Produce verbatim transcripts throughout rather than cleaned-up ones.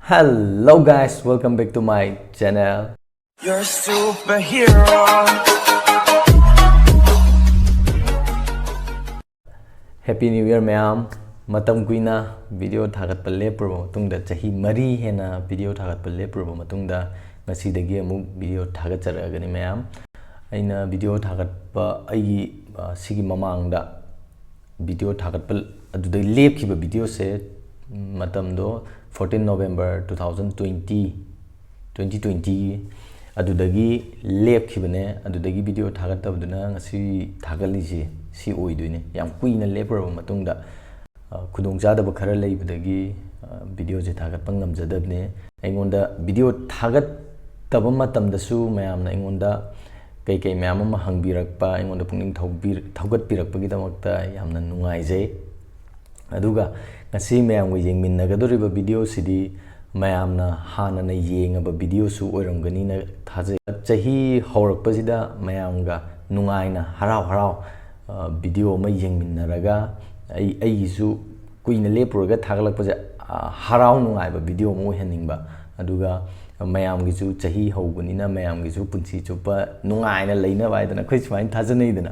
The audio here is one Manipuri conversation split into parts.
Hello guys, welcome back to my channel. You're a superhero. Happy New Year ꯃꯌꯥꯝ. ꯃꯇꯝ ꯀꯨꯏꯅ video ꯊꯥꯒꯠꯄ ꯂꯦꯞꯄꯨꯔꯕ ꯃꯇꯨꯡꯗ, ꯆꯍꯤ ꯃꯔꯤ ꯍꯦꯟꯅ video ꯊꯥꯒꯠꯄ ꯂꯦꯞꯄꯨꯔꯕ ꯃꯇꯨꯡꯗ, ꯉꯁꯤꯗꯒꯤ ꯑꯃꯨꯛ video ꯊꯥꯒꯠꯆꯔꯛꯑꯒꯅꯤ ꯃꯌꯥꯝ꯫ ꯑꯩꯅ video ꯊꯥꯒꯠꯄ, ꯑꯩꯒꯤ, ꯑ, ꯁꯤꯒꯤ ꯃꯃꯥꯡꯗ video ꯊꯥꯒꯠꯄ, ꯑꯗꯨꯗꯩ ꯂꯦꯞꯈꯤꯕ videoꯁꯦ, ꯃꯇꯝꯗꯣ fourteen November two thousand twenty, twenty twenty, ꯑꯗꯨꯗꯒꯤ ꯂꯦꯞꯈꯤꯕꯅꯦ꯫ ꯑꯗꯨꯗꯒꯤ video ꯊꯥꯒꯠꯇꯕꯗꯨꯅ ꯉꯁꯤ ꯊꯥꯒꯠꯂꯤꯁꯦ ꯁꯤ ꯑꯣꯏꯗꯣꯏꯅꯦ꯫ ꯌꯥꯝ ꯀꯨꯏꯅ ꯂꯦꯞꯄꯨꯔꯕ ꯃꯇꯨꯡꯗ, ꯑ, ꯈꯨꯗꯣꯡꯆꯥꯗꯕ ꯈꯔ ꯂꯩꯕꯗꯒꯤ, ꯑ, videoꯁꯦ ꯊꯥꯒꯠꯄ ꯉꯝꯖꯗꯕꯅꯦ꯫ ꯑꯩꯉꯣꯟꯗ video ꯊꯥꯒꯠꯇꯕ ꯃꯇꯝꯗꯁꯨ ꯃꯌꯥꯝꯅ ꯑꯩꯉꯣꯟꯗ ꯀꯩꯀꯩ ꯃꯌꯥꯝ ꯑꯃ ꯍꯪꯕꯤꯔꯛꯄ, ꯑꯩꯉꯣꯟꯗ ꯄꯨꯛꯅꯤꯡ ꯊꯧꯕꯤ-, ꯊꯧꯒꯠꯄꯤꯔꯛꯄꯒꯤꯗꯃꯛꯇ ꯌꯥꯝꯅ ꯅꯨꯡꯉꯥꯏꯖꯩ꯫ ꯑꯗꯨꯒ ꯉꯁꯤ ꯃꯌꯥꯝꯒ ꯌꯦꯡꯃꯤꯟꯅꯒꯗꯧꯔꯤꯕ videoꯁꯤꯗꯤ ꯃꯌꯥꯝꯅ ꯍꯥꯟꯅꯅ ꯌꯦꯡꯉꯕ videoꯁꯨ ꯑꯣꯏꯔꯝꯒꯅꯤꯅ ꯊꯥꯖꯩ꯫ ꯆꯍꯤ ꯍꯧꯔꯛꯄꯁꯤꯗ ꯃꯌꯥꯝꯒ ꯅꯨꯡꯉꯥꯏꯅ ꯍꯔꯥꯎ ꯍꯔꯥꯎ, ꯑ, video ꯑꯃ ꯌꯦꯡꯃꯤꯟꯅꯔꯒ ꯑꯩ, ꯑꯩꯒꯤꯁꯨ ꯀꯨꯏꯅ ꯂꯦꯞꯄꯨꯔꯒ ꯊꯥꯒꯠꯂꯛꯄꯁꯦ, ꯑ, ꯍꯔꯥꯎ ꯅꯨꯡꯉꯥꯏꯕ video ꯑꯃ ꯑꯣꯏꯍꯟꯅꯤꯡꯕ꯫ ꯑꯗꯨꯒ ꯃꯌꯥꯝꯒꯤꯁꯨ ꯆꯍꯤ ꯍꯧꯕꯅꯤꯅ ꯃꯌꯥꯝꯒꯤꯁꯨ ꯄꯨꯟꯁꯤ ꯆꯨꯞꯄ ꯅꯨꯡꯉꯥꯏꯅ ꯂꯩꯅꯕ ꯍꯥꯏꯗꯅ, ꯑꯩꯈꯣꯏ ꯁꯨꯃꯥꯏꯅ ꯊꯥꯖꯅꯩꯗꯅ,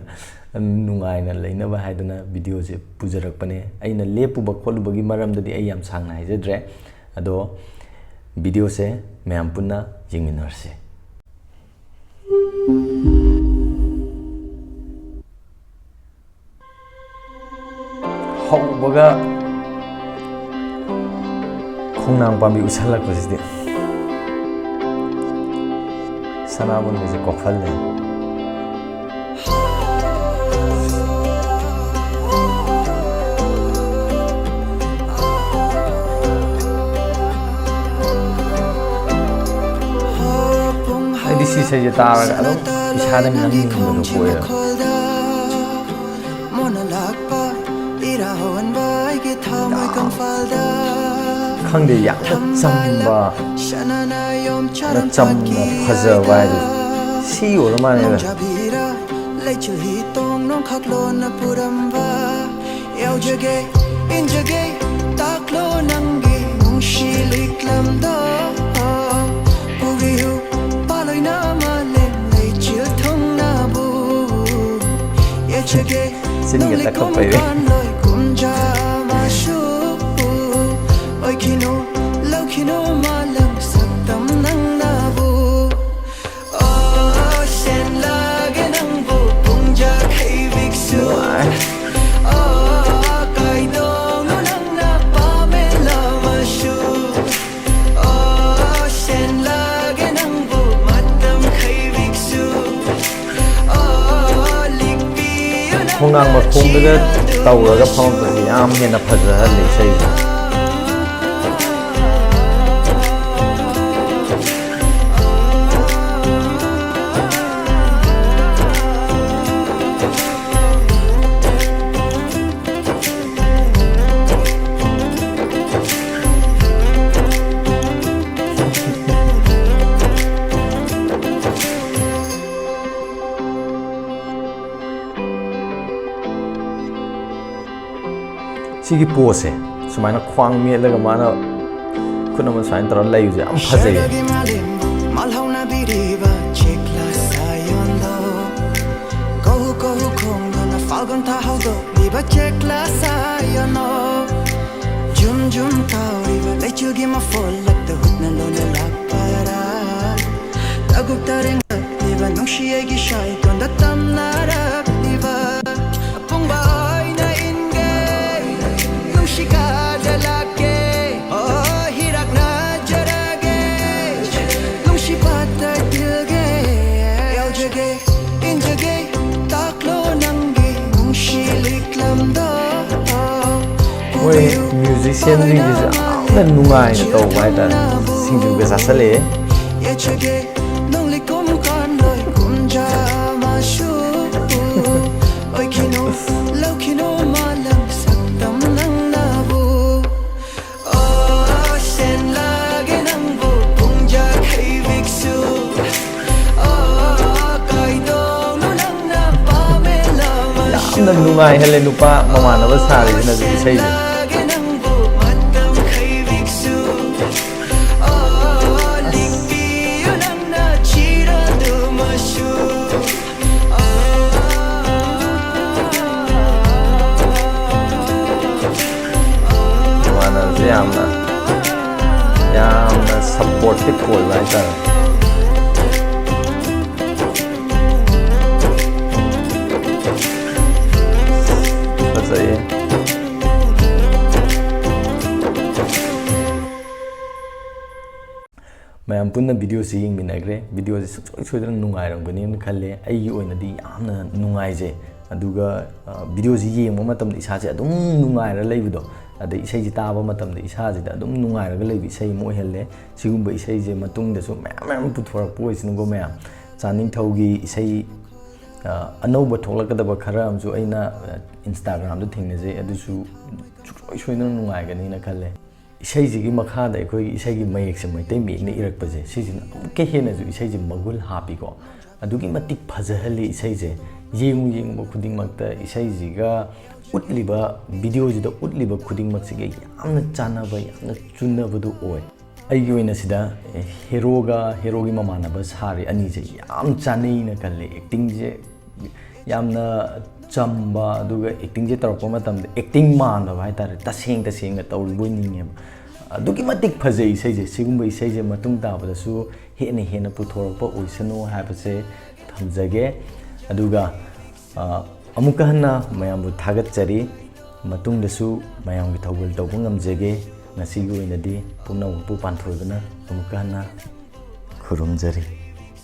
ꯅꯨꯡꯉꯥꯏꯅ ꯂꯩꯅꯕ ꯍꯥꯏꯗꯅ videoꯁꯦ ꯄꯨꯖꯔꯛꯄꯅꯦ꯫ ꯑꯩꯅ ꯂꯦꯞꯄꯨꯕ ꯈꯣꯠꯂꯨꯕꯒꯤ ꯃꯔꯝꯗꯗꯤ ꯑꯩ ꯌꯥꯝ ꯁꯥꯡꯅ ꯍꯥꯏꯖꯗ꯭ꯔꯦ꯫ ꯑꯗꯣ videoꯁꯦ ꯃꯌꯥꯝ ꯄꯨꯟꯅ ꯌꯦꯡꯃꯤꯟꯅꯔꯁꯦ꯫ ꯍꯧꯕꯒ ꯈꯣꯡꯅꯥꯡ ꯄꯥꯝꯕꯤ ꯎꯠꯁꯜꯂꯛꯄꯁꯤꯗꯤ ꯁꯅꯥꯕꯨꯟꯒꯁꯦ ꯀꯣꯛꯍꯜꯂꯦ꯫ ꯑꯩꯗꯤ ꯁꯤ ꯏꯁꯩꯁꯦ ꯇꯥꯔꯒ ꯑꯗꯨꯝ ꯏꯁꯥꯗ ꯉꯪꯅꯤꯡꯕꯗꯣ ꯄꯣꯛꯑꯦ꯫ ꯈꯪꯗꯦ, ꯌꯥꯝꯅ ꯆꯝꯕ, ꯌꯥꯝꯅ ꯆꯝꯅ ꯐꯖꯕ ꯍꯥꯏꯗꯣ ꯁꯤ ꯑꯣꯏꯔ ꯃꯥꯜꯂꯦꯗ꯫ ꯂꯩꯆꯨ ꯍꯤ ꯇꯣꯡ ꯅꯣꯡꯈꯥꯛꯂꯣꯟꯅ ꯄꯨꯔꯝꯕ ꯌꯥꯎꯖꯒꯦ, ꯏꯟꯖꯒꯦ, ꯇꯥꯛꯂꯣ ꯅꯪꯒꯤ ꯅꯨꯡꯁꯤ ꯂꯤꯛꯂꯝ ꯁꯤꯟꯒꯦ ꯇꯛꯈꯠꯄꯩꯔꯦ꯫ ꯈꯣꯡꯅꯥꯡ ꯃꯈꯣꯡꯗꯒ ꯇꯧꯔꯒ ꯐꯝꯃꯛꯄꯁꯦ ꯌꯥꯝ ꯍꯦꯟꯅ ꯐꯖꯍꯜꯂꯦ ꯏꯁꯩꯁꯦ꯫ ꯁꯤꯒꯤ ꯄꯣꯁꯁꯦ, ꯁꯨꯃꯥꯏꯅ ꯈ꯭ꯋꯥꯡ ꯃꯦꯠꯂꯒ ꯃꯥꯅ ꯈꯨꯠ ꯑꯃ ꯁꯨꯃꯥꯏꯅ ꯇꯧꯔꯒ ꯂꯩꯕꯁꯦ ꯌꯥꯝ ꯐꯖꯩꯌꯦ꯫ ꯁꯔꯒꯤ ꯃꯥꯂꯦꯝꯕꯨ ꯃꯥꯜꯍꯧꯅꯕꯤꯔꯤꯕ ꯆꯦꯛꯂꯥ ꯁꯥꯌꯣꯟꯗꯣ, ꯀꯧ ꯀꯧ ꯈꯣꯡꯗꯨꯅ ꯐꯥꯜꯒꯨꯟ ꯊꯥ ꯍꯧꯗꯣꯛꯂꯤꯕ ꯆꯦꯛꯂꯥ ꯁꯥꯌꯣꯟꯗꯣ, ꯖꯨꯝ ꯖꯨꯝ ꯀꯥꯎꯔꯤꯕ ꯂꯩꯆꯤꯜꯒꯤ ꯃꯐꯣꯜꯂꯛꯇ ꯍꯨꯠꯅ ꯂꯣꯟꯅ ꯂꯥꯛꯄꯔꯥ? ꯇꯒꯨꯞ ꯇꯔꯦꯡꯂꯛꯂꯤꯕ ꯅꯨꯡꯁꯤ ꯑꯩꯒꯤ ꯁꯥꯏꯀꯣꯟꯗ ꯇꯝꯅꯔꯛꯂꯤꯕ ꯑꯄꯨꯡꯕ ꯑꯣꯏꯅ ꯏꯟꯒꯦ, ꯅꯨꯡꯁꯤ ꯀꯥꯗ ꯂꯥꯛꯀꯦ, ꯑꯣ, ꯍꯤꯔꯛꯅꯖꯔꯒꯦ, ꯅꯨꯡꯁꯤ ꯄꯥꯠꯇ ꯇꯤꯜꯒꯦ, ꯌꯥꯎꯖꯒꯦ, ꯏꯟꯖꯒꯦ, ꯇꯥꯛꯂꯣ ꯅꯪꯒꯤ ꯅꯨꯡꯁꯤ ꯂꯤꯛꯂꯝꯗꯣ꯫ ꯃꯣꯏ ꯃ꯭ꯌꯨꯖꯤꯁꯤꯌꯟꯁꯤꯡꯁꯤꯁꯨ ꯌꯥꯝꯅ ꯅꯨꯡꯉꯥꯏꯅ ꯇꯧꯕ ꯍꯥꯏꯇꯥꯔꯦ꯫ ꯁꯤꯡꯖꯨꯒ ꯆꯥꯁꯜꯂꯛꯑꯦ꯫ ꯌꯦꯠꯆꯒꯦ, ꯅꯣꯡꯂꯤꯛ ꯀꯨꯝ ꯀꯥꯟꯂꯣꯏ ꯀꯨꯝꯖꯥ ꯃꯆꯨ꯫ ꯑꯣꯏꯈꯤꯅꯨ, ꯂꯧꯈꯤꯅꯨ ꯃꯥꯂꯪ ꯁꯛꯇꯝ ꯅꯪꯅꯕꯨ꯫ ꯑꯣ, ꯁꯦꯟꯂꯥꯛꯒꯦ ꯅꯪꯕꯨ ꯄꯨꯡꯖꯥꯈꯩ ꯕꯤꯛꯁꯨ꯫ ꯑꯣ, ꯀꯥꯏꯗꯧꯅꯣ ꯅꯪꯅ ꯄꯥꯝꯃꯦ ꯂꯥꯃꯁꯨ꯫ ꯌꯥꯝꯅ ꯅꯨꯡꯉꯥꯏꯍꯜꯂꯦ ꯅꯨꯄꯥ ꯃꯃꯥꯟꯅꯕ ꯁꯥꯔꯤꯁꯤꯅꯁꯨ ꯏꯁꯩꯁꯦ꯫ ꯁꯦꯟꯂꯥꯛꯒꯦ ꯅꯪꯕꯨ ꯃꯇꯝꯈꯩ ꯕꯤꯛꯁꯨ꯫ ꯑꯣ, ꯂꯤꯛꯄꯤꯌꯨ ꯅꯪꯅ ꯆꯤꯔꯗꯨꯃꯁꯨ꯫ ꯑꯣ, ꯁꯞꯄꯣꯔꯇꯤꯞ ꯑꯣꯏꯕ ꯍꯥꯏꯇꯥꯔꯦ꯫ ꯐꯖꯩꯌꯦ꯫ ꯃꯌꯥꯝ ꯄꯨꯟꯅ ꯚꯤꯗꯤꯑꯣꯁꯤ ꯌꯦꯡꯃꯤꯟꯅꯈ꯭ꯔꯦ꯫ ꯚꯤꯗꯤꯑꯣꯁꯤ ꯁꯨꯡꯁꯣꯏ ꯁꯣꯏꯗꯅ ꯅꯨꯡꯉꯥꯏꯔꯝꯒꯅꯤꯅ ꯈꯜꯂꯦ꯫ ꯑꯩꯒꯤ ꯑꯣꯏꯅꯗꯤ ꯌꯥꯝꯅ ꯅꯨꯡꯉꯥꯏꯖꯩ꯫ ꯑꯗꯨꯒ, ꯑ, ꯚꯤꯗꯤꯑꯣꯁꯤ ꯌꯦꯡꯕ ꯃꯇꯝꯗ ꯏꯁꯥꯁꯦ ꯑꯗꯨꯝ ꯅꯨꯡꯉꯥꯏꯔ ꯂꯩꯕꯗꯣ, ꯑꯗꯩ ꯏꯁꯩꯁꯤ ꯇꯥꯕ ꯃꯇꯝꯗ ꯏꯁꯥꯁꯤꯗ ꯑꯗꯨꯝ ꯅꯨꯡꯉꯥꯏꯔꯒ ꯂꯩꯕ ꯏꯁꯩ ꯑꯃ ꯑꯣꯏꯍꯜꯂꯦ꯫ ꯁꯤꯒꯨꯝꯕ ꯏꯁꯩꯁꯦ ꯃꯇꯨꯡꯗꯁꯨ ꯃꯌꯥꯝ ꯃꯌꯥꯝ ꯄꯨꯊꯣꯔꯛꯄ ꯑꯣꯏꯁꯅꯨꯀꯣ ꯃꯌꯥꯝ꯫ ꯆꯥꯅꯤꯡꯊꯧꯒꯤ ꯏꯁꯩ, ꯑ, ꯑꯅꯧꯕ ꯊꯣꯛꯂꯛꯀꯗꯕ ꯈꯔ ꯑꯃꯁꯨ ꯑꯩꯅ, ꯑ, ꯏꯟꯁꯇꯥꯒ꯭ꯔꯥꯝꯗ ꯊꯦꯡꯅꯖꯩ꯫ ꯑꯗꯨꯁꯨ ꯁꯨꯡꯁꯣꯏ ꯁꯣꯏꯗꯅ ꯅꯨꯡꯉꯥꯏꯒꯅꯤꯅ ꯈꯜꯂꯦ꯫ ꯏꯁꯩꯁꯤꯒꯤ ꯃꯈꯥꯗ ꯑꯩꯈꯣꯏꯒꯤ ꯏꯁꯩꯒꯤ ꯃꯌꯦꯛꯁꯦ ꯃꯩꯇꯩ ꯃꯌꯦꯛꯅ ꯏꯔꯛꯄꯁꯦ, ꯁꯤꯁꯤꯅ ꯑꯃꯨꯛꯀ ꯍꯦꯟꯅꯁꯨ ꯏꯁꯩꯁꯦ ꯃꯒꯨꯟ ꯍꯥꯞꯄꯤꯀꯣ꯫ ꯑꯗꯨꯛꯀꯤ ꯃꯇꯤꯛ ꯐꯖꯍꯜꯂꯤ ꯏꯁꯩꯁꯦ꯫ ꯌꯦꯡꯉꯨ ꯌꯦꯡꯉꯨꯕ ꯈꯨꯗꯤꯡꯃꯛꯇ ꯏꯁꯩꯁꯤꯒ ꯎꯠꯂꯤꯕ, ꯚꯤꯗꯤꯑꯣꯁꯤꯗ ꯎꯠꯂꯤꯕ ꯈꯨꯗꯤꯡꯃꯛꯁꯤꯒ ꯌꯥꯝꯅ ꯆꯥꯟꯅꯕ, ꯌꯥꯝꯅ ꯆꯨꯅꯕꯗꯨ ꯑꯣꯏ꯫ ꯑꯩꯒꯤ ꯑꯣꯏꯅ ꯁꯤꯗ ꯍꯦꯔꯣꯒ ꯍꯦꯔꯣꯒꯤ ꯃꯃꯥꯟꯅꯕ ꯁꯥꯔꯤ ꯑꯅꯤꯁꯦ ꯌꯥꯝ ꯆꯥꯅꯩꯅ ꯈꯜꯂꯦ꯫ ꯑꯦꯛꯇꯤꯡꯁꯦ ꯌꯥꯝꯅ ꯆꯝꯕ, ꯑꯗꯨꯒ ꯑꯦꯛꯇꯤꯡꯁꯦ ꯇꯧꯔꯛꯄ ꯃꯇꯝꯗ ꯑꯦꯛꯇꯤꯡ ꯃꯥꯟꯗꯕ ꯍꯥꯏꯇꯥꯔꯦ, ꯇꯁꯦꯡ ꯇꯁꯦꯡꯅ ꯇꯧꯔꯤꯕꯣꯏ ꯅꯤꯡꯉꯦꯕ꯫ ꯑꯗꯨꯛꯀꯤ ꯃꯇꯤꯛ ꯐꯖꯩ ꯏꯁꯩꯁꯦ꯫ ꯁꯤꯒꯨꯝꯕ ꯏꯁꯩꯁꯦ ꯃꯇꯨꯡ ꯇꯥꯕꯗꯁꯨ ꯍꯦꯟꯅ ꯍꯦꯟꯅ ꯄꯨꯊꯣꯔꯛꯄ ꯑꯣꯏꯁꯅꯨ ꯍꯥꯏꯕꯁꯦ ꯊꯝꯖꯒꯦ꯫ ꯑꯗꯨꯒ, ꯑ, ꯑꯃꯨꯛꯀ ꯍꯟꯅ ꯃꯌꯥꯝꯕꯨ ꯊꯥꯒꯠꯆꯔꯤ꯫ ꯃꯇꯨꯡꯗꯁꯨ ꯃꯌꯥꯝꯒꯤ ꯊꯧꯒꯜ ꯇꯧꯕ ꯉꯝꯖꯒꯦ꯫ ꯉꯁꯤꯒꯤ ꯑꯣꯏꯅꯗꯤ ꯄꯨꯝꯅꯃꯛꯄꯨ ꯄꯥꯟꯊꯣꯏꯕꯅ ꯑꯃꯨꯛꯀ ꯍꯟꯅ ꯈꯨꯔꯨꯝꯖꯔꯤ꯫